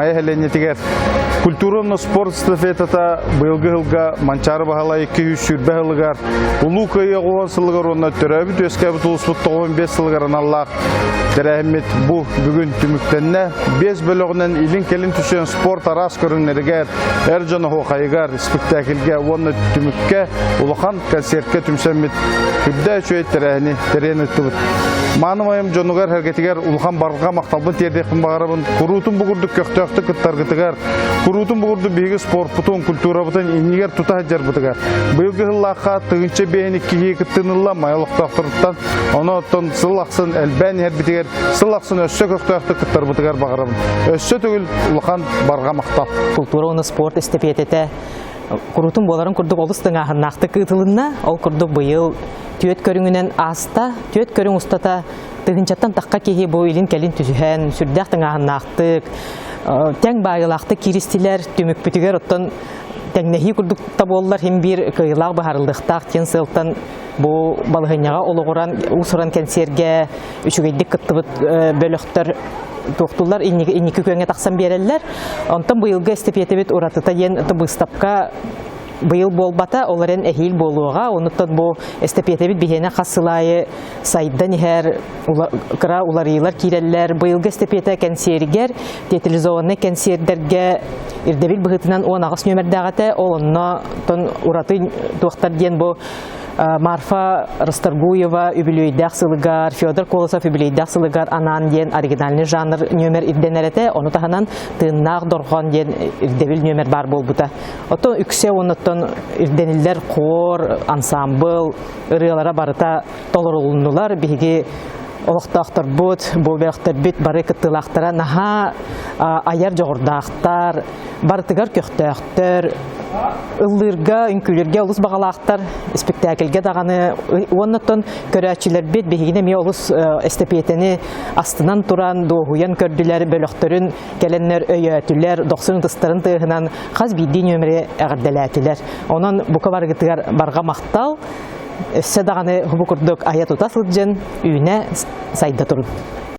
Майа сэлиэнньэтигэр культура уонна спорт эстафетата быйылгы сылга Манчаары Баһылай 220 сылыгар, Улуу Кыайыы 90 сылыгар уонна төрөөбүт-үөскээбит улууспут 95 сылыгар аналлаах тэрээһиммит бу бүгүн түмүктэннэ. Биэс бөлөҕүнэн илин-кэлин түсүөн спорт араас көрүҥнэригэр, эр дьон оһуохайыгар, спектакльгэ уонна түмүккэ улахан концертка түмсэммит үрдэ үчүгэй тэрээһини тэрийэн ыыттыбыт. Мааны Майам дьонугар-сэргэтигэр улахан барҕа махталбын тиэрдиэхпин баҕарабын. Куруутун бу курдук көхтөөхтүк кыттаргытыгар, куруутун бу курдук биһиги спорпутун, культурабытын иннигэр тута сылдьарбытыгар. Быйылгы сыллаахха тыһыынча биэһин иккиһи кыттыынылла Майа олохтоохторуттан, ону оттон сыл ахсын элбээн иһэрбитигэр, сыл ахсын өссө көхтөөхтүк кыттарбытыгар баҕарабын. Өссө төгүл улахан барҕа махтал. Культура уонна спорт эстэпиэтэтэ куруутун буоларын курдук олус тыҥааһыннаахтык ыытылынна. Ол курдук быйыл түөрт көрүҥүнэн ааста. Түөрт көрүҥ устата тыһыынчаттан тахха киһи бу илин-кэлин түсүһэн, сүрдээх тыҥааһыннаахтык, тэҥ баайыылаахтык кииристилэр. Түмүкпүтүгэр оттон тэҥнэһии курдук да буоллар, иһин биир кыайыылаах быһаарыллыахтаах диэн сыалтан бу балаһыанньаҕа олоҕуран уус-уран кэнсиэргэ үчүгэйдик кыттыбыт бөлөхтөр туохтууллар инники күөҥҥэ тахсан биэрэллэр. Онтон быйылгы эстэпиэтэбит уратыта диэн быыстапка быйыл буолбата, ол эрэн эһиил буолуоҕа. Онуттан бу эстэпиэтэбит биһиэнэ хас сыл аайы сайдан иһэр, кыра уларыйыылар киирэллэр. Быйылгы эстэпиэтэ кэнсиэригэр, театрализованнай кэнсиэрдэргэ ирдэбил быһыытынан 18 нүөмэрдээх этэ. Ол онно ураты туохтар диэн бу Марфа Расторгуева үбүлүөйдээх сылыгар, Федор Колосов үбүлүөйдээх сылыгар анаан диэн оригинальный жанр нүөмэр ирдэнэр этэ. Ону таһынан тыыннаах дорҕоон диэн ирдэбил нүөмэр баар буолбута. Оттон үксэ оннуттан ирдэниллэр хор, ансамбыл ырыалара барыта толорулуннулар. Биһиги олохтоохторбут, бу бөлөхтөрбүт бары кыттыылаахтара наһаа айар дьоҕурдаахтар, барытыгар көхтөөхтөр, ыллыырга, үҥкүүлүүргэ олус баҕалаахтар, испиктээкилгэ даҕаны уонна оттон көрөөччүлэрбит биһигини эмиэ олус эстэпиэтэни астынан туран, дуоһуйан көрдүлэр, бөлөхтөрүн кэлэннэр өйөөтүлэр, дохсун ытыстарын тыаһынан хас биирдии нүөмэри эҕэрдэлээтилэр. Онон бука барыгытыгар барҕа махтал, өссө даҕаны бу курдук айа тута сылдьын, үүнэ сайда турун.